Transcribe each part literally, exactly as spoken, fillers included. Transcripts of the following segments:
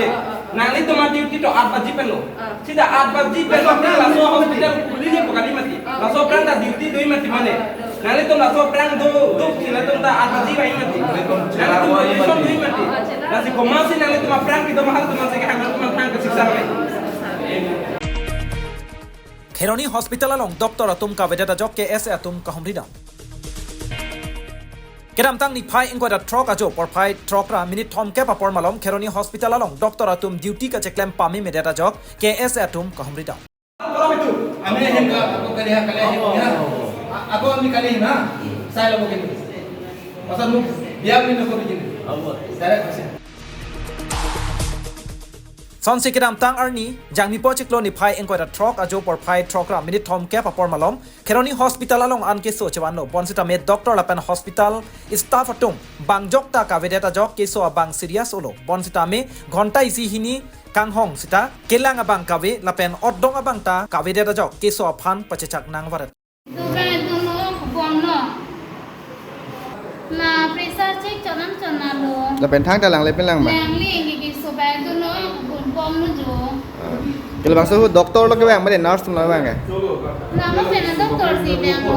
pule. Nanglitum a-duty to aat baji pen lo. Sita aat baji pen lo, laso hospital khuli ne pokali mati. Laso aphrang ta duty do-i mati mane. Nanglitum laso aphrang do, do si latum ta aat baji bai mati. Nanglitum rotation do-i mati. Lasi komatsi nanglitum aphrang kedo mahal atum aphan si kehang atum aphan kesiksa kami. Kheroni Hospital along doctor atum kavedet ajok K S A atum kahumridam. Kedamtang niphai ingkoi ra throk ajo porphai throk ra minute thomkep apor malom Kheroni Hospital along doctor atum duty kacheklem pamemedet ajok K S A atum kahumridam. Kalau itu, kami yang ke, aku kali ya, kali ya, ya. A-, aku ambil kali na, saya lakukan itu. Pasal mu, dia ambil aku bikin. Direct masuk. Sonsi kedamtang arni, Jangmipo chiklo niphai ingkoi ra throk ajo porphai throk ra minute thomkep apor malom, Kheroni Hospital along an keso chevanlo, bonsitame doctor lapen hospital staff atum bangjok ta kavedet ajok keso abang serious olo, bonsitame ghonta isi hini kanghong sita kelang abang kave lapen otdong abang ta kavedet ajok keso aphan pachechak nangvaret. Subai dunlo, kubomlo. La pressure check chonam chonalo. Lapen thangta langle pen lang ma? Langle, neli ke subai dunlo, kubom bomlo jo. Ke labangso hu doctor lo kevang, mane nurse atum lo kevang ke? Lama pen doctor si vanglo.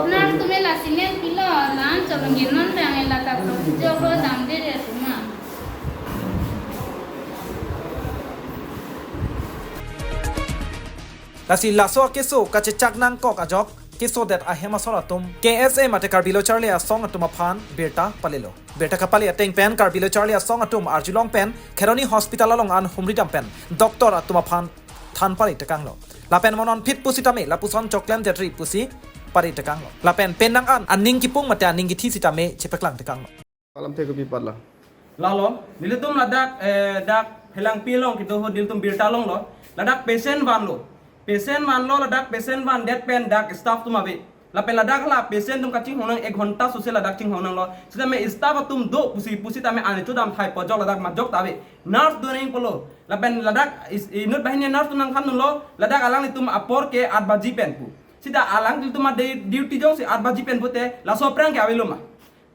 Nurse atum ke la senior pilo, la-an cholong ke non vang, la ta jok lo damde re atum ma. Lasi laso akeso kachechak nangkok ajok kesodet ahem asor atum K S A mate Karbi Lo Charli Asong atum aphan birta palilo. Birta kapali ateng pen Karbi Lo Charli Asong atum arjulong pen Kheroni Hospital along an humridam pen doctor atum aphan than pari tekanglo. Lapen mononphit pusitame lapuson choklemdet ri pusi pari tekanglo. Lapen penang an aning kipung mate aning kithi sitame chepaklang tekanglo. Alam the kopi patlo? Lalo, nelitum ladak, eh, dak Phelangpi along kedo ahut nelitum birta longlo. Ladak patient vanlo. Patient vanlo, ladak patient vandet pen dak staff atum ave. Lapen ladak la patient atum kachinghon nang ek ghonta sose ladak chinghon nanglo. Sitame staff atum do pusi pusitame ani chodam thai pojok ladak majok ta ave. Nurse do nangji pulo. Lapen ladak is-, inut banghini nurse atum nangthandunlo. Ladak alanglitum apor ke aat baji pen pu. Sita alanglitum a-du-, duty jongsi aat baji pen pute laso aphrang ke avelo ma?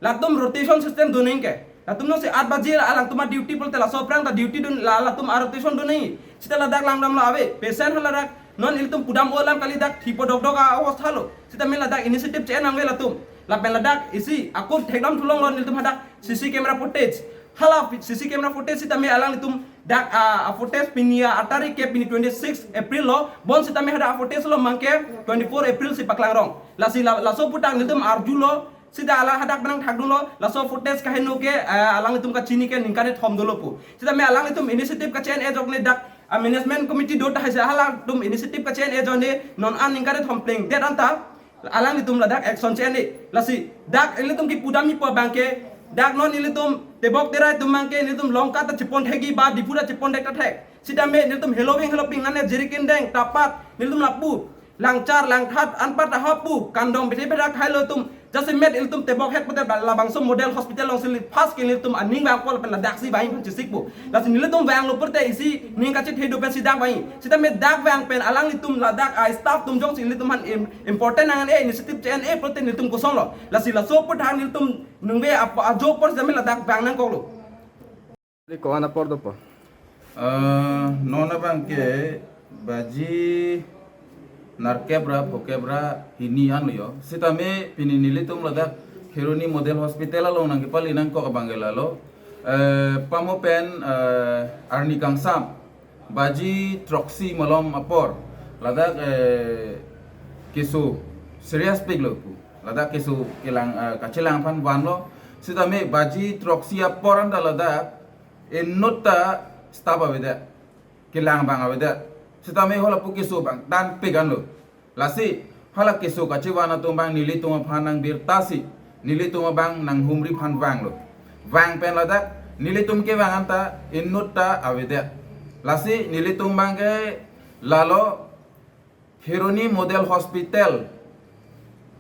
Latum rotation system do nangji ke. Latum jongsi aat baji alangtum a-duty pulote laso aphrang ta duty do, la, latum a-rotation do nangji. Sita ladak langdamlo ave. Patient ha ladak non ilitum pudam-o alam kali, dak thipo dokdok a-awostha lo. Sitame ladak initiative che-en nangve latum. Lapen ladak isi akut thekdam thulonglo nelitum hadak C C camera footage. Hala C C camera footage sitame alanglitum dak a, a-footage pini a-tarik ke pini twenty-six April lo. Bonsitame hadak a-footage lo mangke twenty-four April si paklangrong. Lasi la, laso aputhak nelitum arjulo. Sita alang hadak penang thakdunlo, laso footage kaheno ke, eh, alanglitum kachini ke ningkan kethom dolo pu. Sitame alanglitum initiative kache-en ajok ne dak, ah, management committee do tahai si halatum initiative kache-en ajok ne non an ningkan kethom plengdet anta alanglitum ladak action che-en ne. Lasi dak ilitum kipudam-ipo abang ke, dak non ilitum tebok terai atum abang ke ilitum Lanka ta chepon thekji ba Diphu ta chepon thek ta thek. Sitame nelitum heloving heloping nane jirikin deng tapat nelitum lapu. Langchar langthat anpat ahap pu kandong bete berak hai lo tum. Jasemet ilitum tebok het pute labangso model hospital alongsi first ke nelitum aning vangpo lapen ladaksi vang aphan chesikpo. Lasi nelitum vanglo pute isi ning kachethedun pensi dak vang. Sitame dak vang pen alanglitum ladak a-staff atum jongsi nelitum aphan im-, important nang-an e initiative che-en e pute nelitum kosonlo. Lasi laso aputhak nelitum ningve ap-, ajo apor sitame ladak vang nangkoklo. Di ko-an apor dopo? Eh, non abang ke baji nerkep ra phokep ra hini an lo yo. Sitame pini nelitum ladak Kheroni Model Hospital along nangkepali nangkok abang ke lalo. Eh, pamo pen, eh, arni kangsam baji throksi malom apor ladak, eh, keso serious pik lo pu. Ladak keso kelang, eh, kachelang aphan vanlo. Sitame baji throksi apor anta ladak inut ta staff avedet, kelang abang avedet. Sitame halapu keso abang than pik an lo. Lasi hala keso kachevan atum abang nelitum aphan nangbirta si nelitum abang nanghumri aphan vanglo. Vang pen ladak nelitum kevang anta inut ta avedet. Lasi nelitum abang ke lalo Kheroni Model Hospital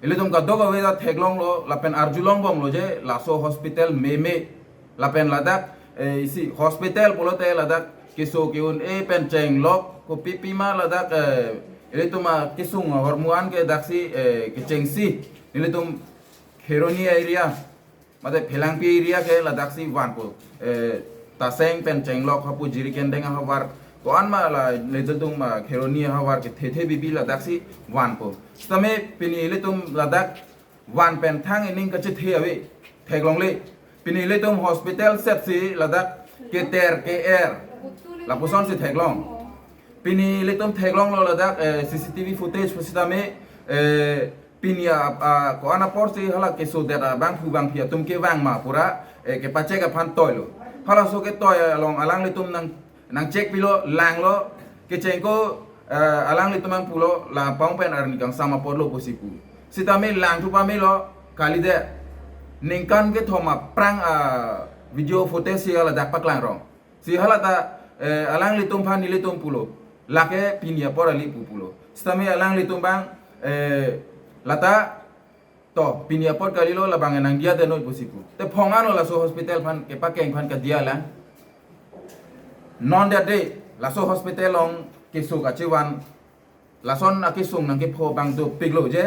Ilitum kadokave ta theklonglo lapen arjulongbomlo je laso hospital meme. Lapen ladak, eh, isi hospital pulote ladak keso ke-un-e pen chenglok kopi pima ladak, eh, ilitum akesung ahormu an ke daksi, eh, kechengsi ilitum Kheroni area, mate Phelangpi area ke ladaksi vanpo. Eh, Taseng pen chenglok hapu Jirikindeng ahavar, ko-an ma la Lejodung ma Kheroni ahavar kethethe bibi ladaksi vanpo. Sitame pini ilitum ladak van pen thang ining kachethe ave, theklongle. Pini ilitum hospital setsi ladak keter ke-er, lapusonsi theklong. Pini ilitum theklonglo ladak, eh, C C T V footage pusitame, eh, pini a, a, ko-an aporsi hala kesodet abangphu bangphi atum kevang ma pura, eh, kepacheck aphan toilo. Halaso ketoi along alanglitum nang, nangcheck pilo, langlo, kechengko, eh, alanglitum nangpulo, la paung pen arni kangsam apotlo pusi pu. Sitame langthu pamelo, kalite. Ningkan kethom aphrang a video footage si ladak paklangrong. Si halata, eh, alanglitum aphan nelitum pulo. Lake pini apor kali pu pulo. Sitame alanglitum abang, eh, lata to pini apor kalilo, labang nangdiya denoi pusi pu. Te phong ano laso hospital aphan kepakeng aphan kadiya lang. Non dade laso hospital along keso kachevan, lason akesung nangkepho abang dopiklo je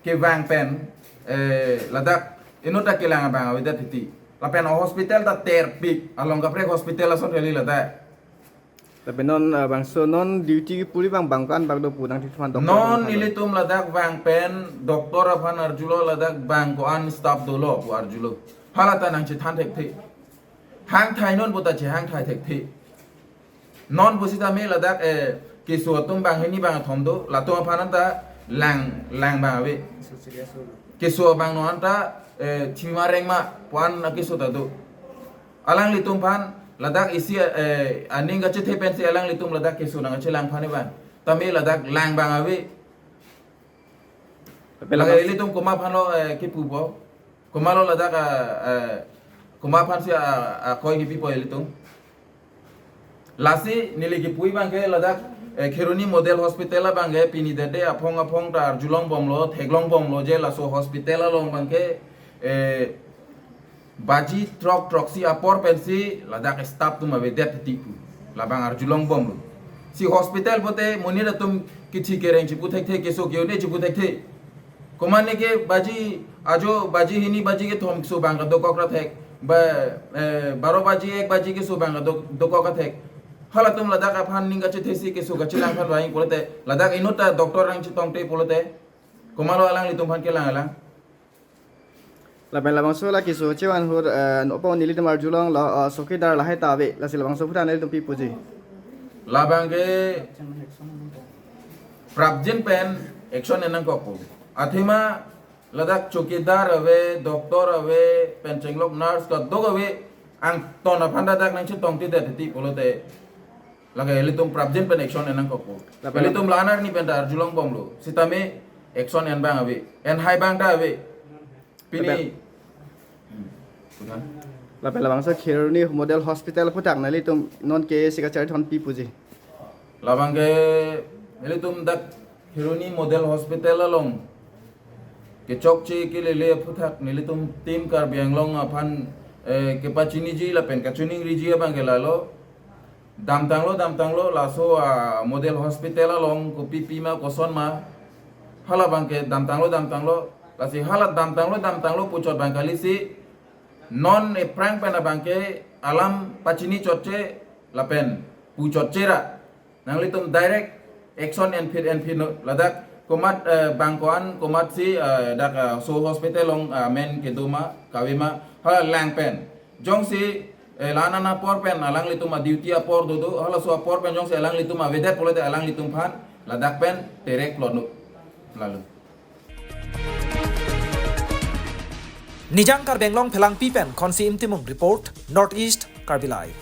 kevang pen, eh, ladak inut ta kelang abang avedet titi. Lapen o hospital ta terpik, along kaprek hospital lason kali ladak. Lapen non, eh, bangso non duty kepu abang bang ko-an bang do pu nangthan doktor Non bang ko-an. Ilitum ladak vang pen doctor aphan arjulo, ladak bang ko-an staff dolo pu arjulo. Halata nangchethan thekthe. Hangthai non puta chehangthai thekthe. Non pusitame ladak, eh, keso atum banghini bangkethom do, latum aphan ta lang, lang bang ave. Keso abang non ta, eh, thima rengma pu-an akeso ta do. Alanglitum aphan ladak isi, eh, aning kachethe pensi alanglitum ladak keso nangchelang aphan evan. Tame ladak lang bang ave. Lapen lake ladak ilitum komat aphanlo, eh, kepupo. Komatlo ladak, eh, eh, komat aphansi, ah, ah, koi kepipo ilitum. Lasi neli kepu abangke ladak, eh, Kheroni Model Hospital abangke pini dade aphong aphong ta arjulongbomlo, theklongbomlo je laso hospital along abangke, eh, baji throk throksi apor pensi ladak staff atum avedet titi pu. Labang arjulongbomlo. Si hospital pote monit atum kithi kereng chipu thekthe, keso ke-un-e chipu thekthe. Komat neke baji ajo, baji hini, baji kethom keso abang kadokok ra thek. Ba, eh, baro baji, ek baji keso abang kadok-, dokok ra thek. Halatum ladak aphan ning kachethesi keso kachelang aphan vang pulote, ladak inut ta doctor nangchetongte pulote, komatlo alanglitum aphan kelang alang. Lapen labangso la keso chevan ahut, eh, nopo nelitum arjulonglo, eh, chowkidar lahai ta ave, lasi labangso aphuthak nelitum pi puji. Labangke prapjin pen action en nangkokpo. Athema ladak chowkidar ave, doctor ave, pen chenglok nurse kadok ave, angton aphan ladak nangchetongtidet titi pulote, lake ilitum prapjin pen action en nangkokpo. Lapen ilitum la-an arni pen ta arjulongbomlo. Sitame action en bang ave. Enhai abang ta ave. Pini. Lapen Hmm. Puthan. Lapen labangso Kheroni Model Hospital aphuthak nelitum non ke si kacharlithon pi puji. Labangke nelitum dak Kheroni Model Hospital along kechokche kelele aphuthak nelitum Team Karbi Anglong aphan, eh, kepachiniji lapen kachiningriji abangke lalo. Damtanglo, damtanglo, laso, ah, Model Hospital along kopi pima koson ma. Halabangke damtanglo, damtanglo, lasi hala damtanglo, damtanglo puchot abang kalisi non ephrang pen abangke alam pachini chotche lapen puchotche ra. Nanglitum direct action enphit enphit non ladak komat, eh, bang ko-an komatsi, eh, dak, eh, laso hospital along, eh, amen kedo ma kave ma hala lang pen. Jongsi, eh, la-an apor pen alanglitum a-duty apor dodo, halaso apor pen jongsi alanglitum avedet pulote alanglitum aphan ladak pen terek plot no. Lalo. Nijang Karbi Anglong Phelangpi pen Khonsi Imtimung report, North East Karbi Live.